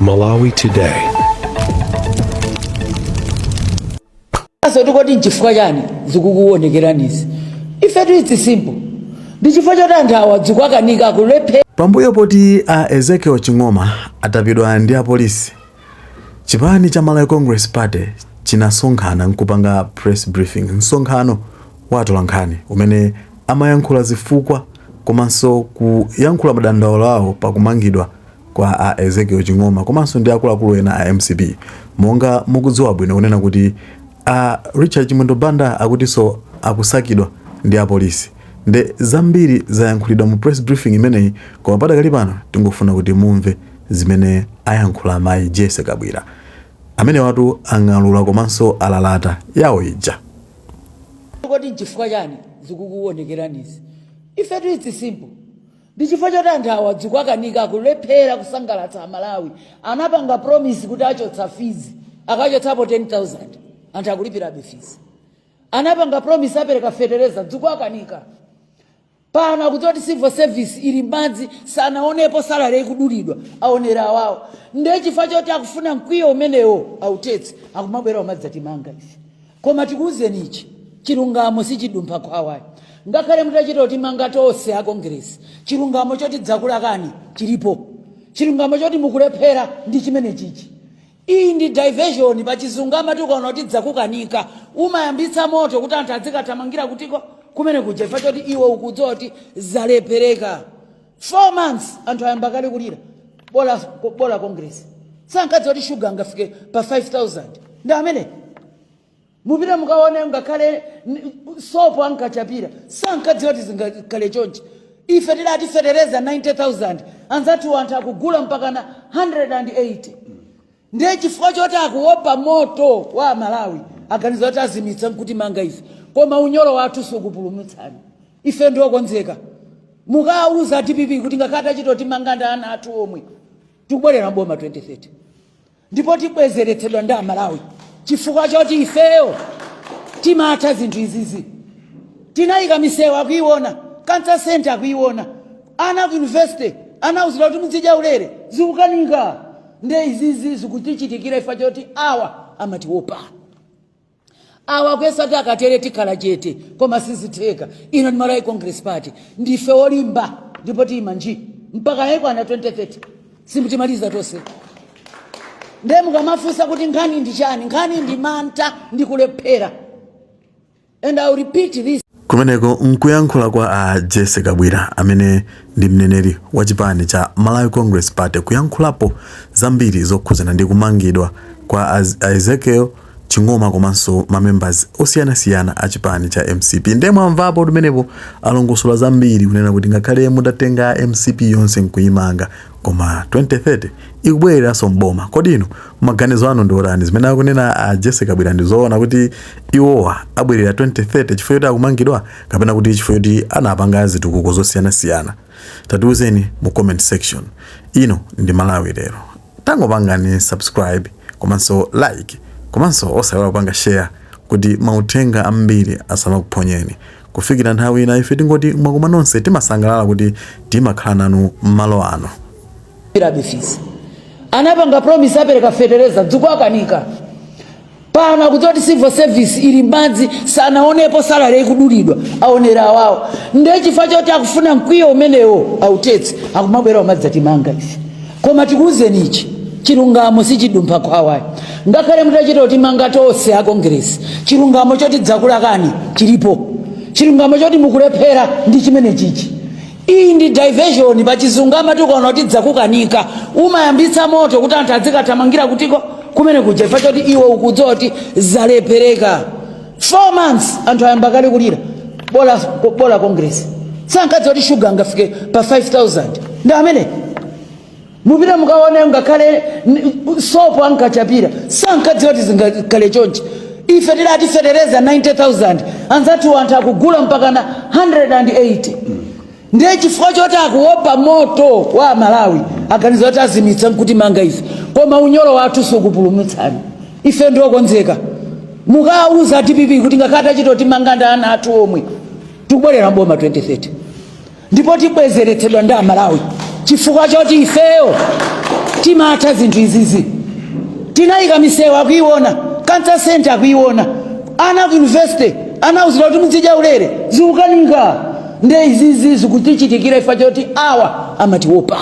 Malawi Today. So tikoti nchifukwa chani zikukuonekeranizi? Ifetu it's simple, ndi chifukwa choti anthu awa dzikuakanika kulephera. Pambuyo poti a Ezekiel Ching'oma atapidwa ndi apolisi, chipani cha Malawi Congress Party chinasonkhana nkupanga press briefing, msonkhano wa atolankhani umene amayankhula zifukwa komanso kuyankhula madandaulo awo pakumangidwa kwa a Ezekiel Ching'oma komanso ndi akuluakulu ena a mcp. Monga mukudziwa bwino kunena kuti a Richard Chimwendo Banda akutinso akusakidwa ndi apolisi, nde zambiri zayankhulidwa mu press briefing imeneyi, koma padakali pano tingofuna kuti mumve zimene ayankhula mayi Jessie Kabwila amenewatu ang'alula komanso alalata yawo ija. Kodi nchifukwa chani zikukuonekeranizi? Ifetu it's simple, ndi chifukwa choti anthu awa dzikuakanika kulephera kusangalatsa Amalawi. Anapanga promise kuti achotsa fees, akachotsapo 10,000, anthu akulipirabe fees. Anapanga promise apereka fetereza, dzikuakanika. Pano akudziwa kuti civil service ili madzi, sanaonepo salary ikudulidwa, aonera awawo. Ndiye chifukwa choti akufuna mkwiyo umenewo autetse, akumabwera umadzatimanga ife. Koma tikuwuzeni ichi, chilungamo sichidumpha khwawayi. Ngakhale mutachita kutimanga tonse a Kongeresi, chilungamo choti dzakulakani chilipo. Chilungamo choti mukulephera ndi chimene chichi. Iyi ndi diversion. Pa Chizungu amati ukaona kuti dzakukanika, umayambitsa moto kuti anthu adzikathamangira kutiko kumene kuja, chifukwa choti iwe ukudziwa kuti zalephereka. 4 months anthu ayamba kale kulira. Bola, bola Congress sankadziwa kuti shuga angafike pa 5000. Ndi amene mupite mukaone, ngakhale sopo ankachapira sankadziwa kuti zingakhale chonchi. Ife tidati fetereza 90,000, anzathu anthu akugula mpaka na 180. Ndiye chifukwa choti akuopa moto wa Malawi, aganiza kuti azimitsa nkutimanga ife, koma unyolo wathu sukupulumutsani. Ife ndiokonzeka. Mukawuza DPP kuti ngakhale tachita timanga ndi ana athu omwe, tikubwerera mboma 2030, ndipo tibwezeretsedwa ndi Amalawi, chifukwa choti ifeyo timatha zinthu izizi. Tinayika misewu, akuiona. Cancer center, akuiona. Ana ku university anauzidwa kuti muzidya ulere, zikukanika. Nde izizi zikutichitikira ifa choti awa amatiopa. Awa kuyesa kuti akatere tikhala chete, koma sizitheka. Ino ndi Malawi Congress Party, ndife olimba ndipo tiyima nji mpaka yayikwana 2030. Simutimaliza tonse. Nde mukamafunsa kuti nkhani ndi chani, nkhani ndi mantha ndi kulephera, and I will repeat this. Kumeneko nkuyankhula kwa a Jessie Kabwila amene ndi mneneri wa chipani cha Malawi Congress Party, kuyankhulapo zambiri zokhuzana ndi kumangidwa kwa a Ezekiel Ching'oma komanso mamembers osiyanasiyana a chipani cha MCP. Ndiye mwamvapo kumenepo alongosola zambiri kunena kuti ngakhale mutatenga MCP yonse nkuyimanga, koma 2030 ikubwereranso mboma. Kodi inu maganizo anu ndi otani? Zimene akunena a Jessie Kabwila ndi zoona kuti iwowa abwerera 2030 chifukwa choti akumangidwa, kapena kuti chifukwa choti anapanga zitukuko zosiyanasiyana? Tatiuzeni mu comment section. Ino ndi Malawi Lero. Tangopangani subscribe komanso like, komanso osayiwala kupanga share kuti mauthenga ambiri asamakuphonyeni. Kufikira nthawi ina, ife tingoti mwakoma nonse. Timasangalala kuti timakhala nanu m'malo ano. Pirabe fees. Anapanga promise apereka fetereza, dzikuakanika. Pano akudziwa kuti civil service ili madzi, sanaonepo salary ikudulidwa, aonera awawo. Ndiye chifukwa choti akufuna mkwiyo umenewo autetse, akumabwera umadzatimanga ife. Koma tikuwuzeni ichi, chilungamo sichidumpha khwawayi. Ngakhale mutachita kutimanga tonse a Kongeresi, chilungamo choti dzakulakani chilipo. Chilungamo choti mukulephera ndi chimene chichi. Iyi ndi diversion. Pa Chizungu amati ukaona kuti dzakukanika, umayambitsa moto kuti anthu adzikathamangira kutiko kumene kuja, chifukwa choti iwe ukudziwa kuti zalephereka. 4 months anthu ayamba kale kulira. Bola, bola Congress sankadziwa kuti shuga angafike pa 5000. Ndi amene mupite mukaone, ngakhale sopo ankachapira sankadziwa kuti zingakhale chonchi. Ife tidati fetereza 90,000, anzathu anthu akugula mpaka na 180. Ndiye chifukwa choti akuopa moto wa Malawi, aganiza kuti azimitsa nkutimanga ife, koma unyolo wathu sukupulumutsani. Ife ndiokonzeka. Mukawuza DPP kuti ngakhale tachita timanga ndi ana athu omwe, tikubwerera mboma 2030, ndipo tibwezeretsedwa ndi Amalawi, chifukwa choti ifeyo Timatha zinthu izizi. Tinayika misewu, akuiona. Cancer center, akuiona. Ana ku university anauzidwa kuti muzidya ulere, zikukanika. Nde izizi zikutichitikira ifa choti awa amatiwopa.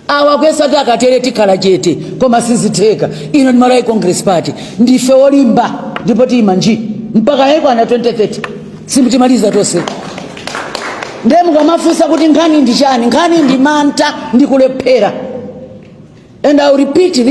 Awa kuyesa kuti akatere tikhala chete, koma sizitheka. Ino ndi Malawi Congress Party, ndife olimba ndipo tiyima nji mpaka yayikwana 2030. Simtimaliza tonse. Nde mukamafunsa kuti nkhani ndi chani, nkhani ndi mantha ndi kulephera. And I will repeat this.